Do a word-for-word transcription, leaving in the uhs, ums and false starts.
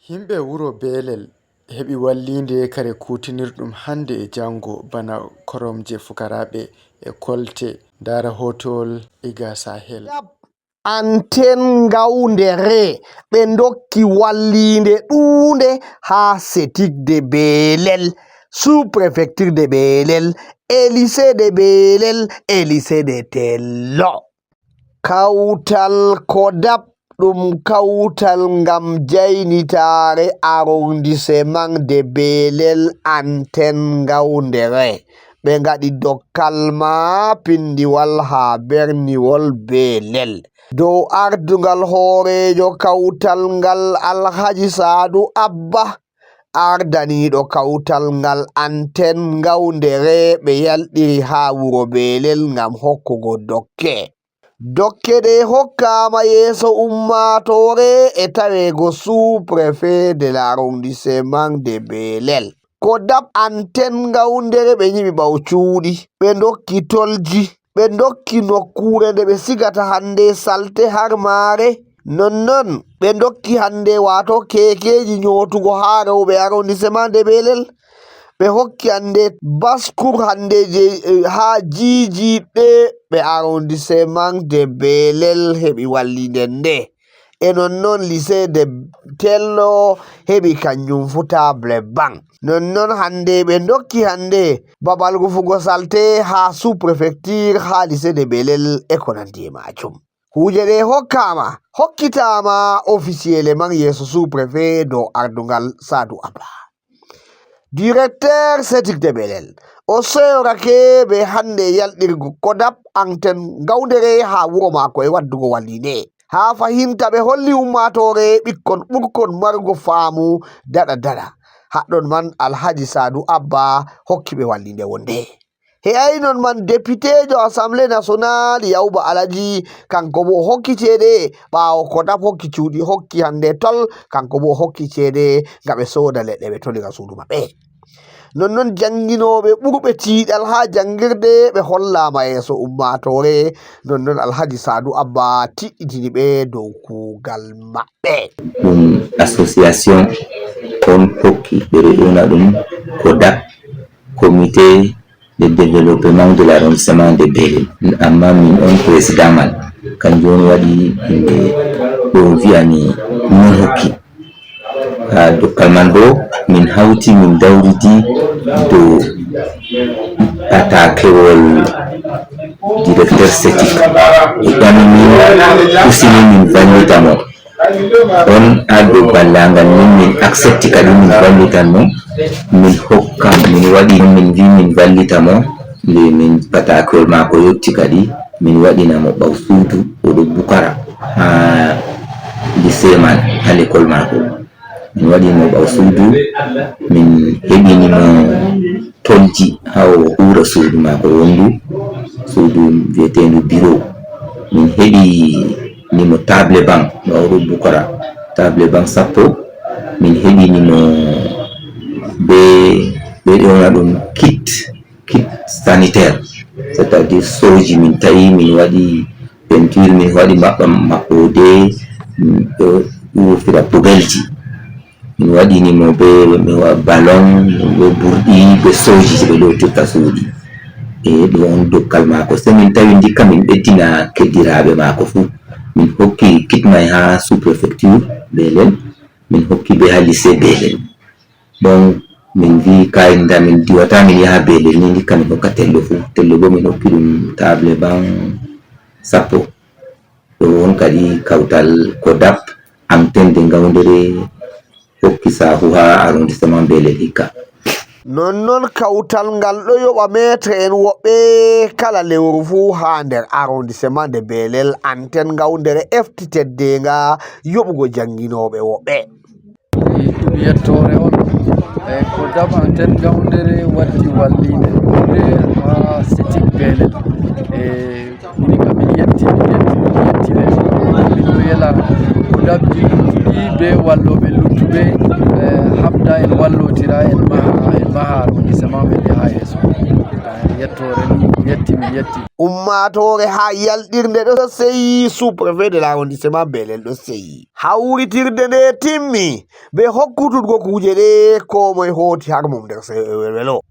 Yimɓe wuro Beelel heɓi walliinde kare kuutinirɗum hannde e janngo, bana koromje fukaraaɓe e kolte. Ndaara hootowol Iga Sahel. Anten Ngawndere, ɓe ndokki walliinde ɗuunde haa Setik de Beelel, sous-préfecture de Beelel, e lycée de Beelel, e lycée de Tello. Kawtal Kodap ɗum kawtal ngam jaynitaare arrondissement de Beelel, anten Ngawndere. Ɓe ngaɗi dokkal maa pindiwal haa berniwol Beelel. Dow ardungal hooreejo kawtal ngal, Alhaji Saadu Abba, ardaniiɗo kawtal ngal, anten Ngawndere, ɓe yalɗiri haa wuro Beelel ngam hokkugo dokke. Dokke ɗe hokkaama yeeso ummaatoore e taweego sous-préfet de l'arrondissement de Beelel. Kodap, anten Ngawndere, ɓe nyiɓi ɓawo cuuɗi, ɓe ndokki tolji, ɓe ndokki nokkuure nde ɓe sigata hannde salte harmaare. Nonnon, ɓe ndokki hannde, waato keekeeji nyootugo haa rewɓe arrondissement de Beelel. Ɓe hokki hannde baskur hannde je, eh, haa jiijiiɓe ɓe arrondissement de Beelel heɓi walliinde nde. E nonnon lycée de Tello heɓi kanjum fu table banc. Nonnon hannde ɓe ndokki hannde babal rufugo salte haa sous-préfecture, haa lycée de Beelel e ko nanndi e maajum. Kuuje ɗe hokkaama, hokkitaama officiellement yeeso sous-préfet dow ardungal Saadu Abba. Directeur Setik de Beelel, o seyorake be hannde yalɗirgo Kodap, anten Ngawndere haa wuro maako e waddugo walliinde. Haa fahinta ɓe holli ummaatoore ɓikkon ɓurkon margo faamu daɗa daɗa. Haɗɗon man Alhaji Saadu Abba hokki ɓe walliinde wonde. He aynon man, depiteejo Assemblée Nationale Yawba Alaji, kanko bo o hokki ceede, ɓaawo Kodap hokki cuuɗi, hokki hannde tol, kanko bo o hokki ceede ngam ɓe sooda leɗɗe ɓe tolira suudu maɓɓe. Nonnon jannginooɓe ɓurɓe tiiɗal haa janngirde ɓe hollaama yeeso ummaatoore, nonnon Alhaji Saadu Abba tiɗɗitini ɓe dow kuugal maɓɓe. Ɗum association on hokki, ɓe ɗo ƴoona ɗum Kodap, Comité de développement de l'arrondissement de Beelel. Amma min on président man, kanjum on waɗi yimɓe ɗo vi'a mi non hokki. Ha dokkal man bo, min hawti, min dawridi dow patakewol directeur Setik. O ƴami min, usini min vallita mo. On addo ballagal min, min accepti kadi min vallitan mo. Min hokka, min waɗi, min vi min vallita mo. Nde min patakewol maako yotti kadi, min waɗina mo ɓaw suudu, o ɗo bukara ha lycée man, ha l'école maako. Min waɗi mo ɓaw suudu, min heɓini mo tolji ha o huura suudu maako wondu, suudu vi'eteendu bureau. Min heɓini mo table banc, no o ɗo bukora, table banc sappo. Min heɓini mo be, ɓe ƴewna ɗum kit, kit sanitaire, c'est-à-dire sooji min ta'i, min waɗi peinture, min waɗi maɓɓa-, maɓɓoode, mm, ɗo, ɗo fira poubelle ji. Min waɗini mo be, mi wa-, ballon, be burɗi, be sooji je ɓe lootirta suuɗi. E ɗum on dokkal maako. Se min tawi ndikka min ɓeddina keddiraaɓe maako fu. Min hokki kit may ha sous-préfecture Belel, min hokki be ha lycée Belel. Donc, min vi kay nda min diwata min yaha Belel ni, ndikka min hokka Tello fu. Tello bo min hokki ɗum table banc sappo. Ɗo won kadi kawtal ko dap, antenne de Ngawdere hokki saahu ha arrondissement Belel hikka. Nonnon kawtal ngal ɗo yoɓa maître en woɓɓe kala lewru fuu ha nder arrondissement de Belel, antenne Ngawdere efti teddenga yoɓugo jannginooɓe woɓɓe. Ɗum yettoore on. E ko dap antenne Ngawdere waddi walliinde ɗuuɗe ha Setik Belel. E mini kam min yetti, min yetti, min yetti ɓe. Min ɗo yela ko dabji luttuɗi be wallooɓe luttuɓe, e, haɓda en, wallotira en, maha, en maha arrondissement men yaha yeeso. Yettoore, mi yetti, mi yetti. Ummaatoore haa yalɗirnde ɗo seyi, sous-préfet de l'arrondissement Belel ɗo seyi. Hawritirde nde timmi, ɓe hokkutugol kuuje ɗe, koo moye hooti har mum nder se-, welo.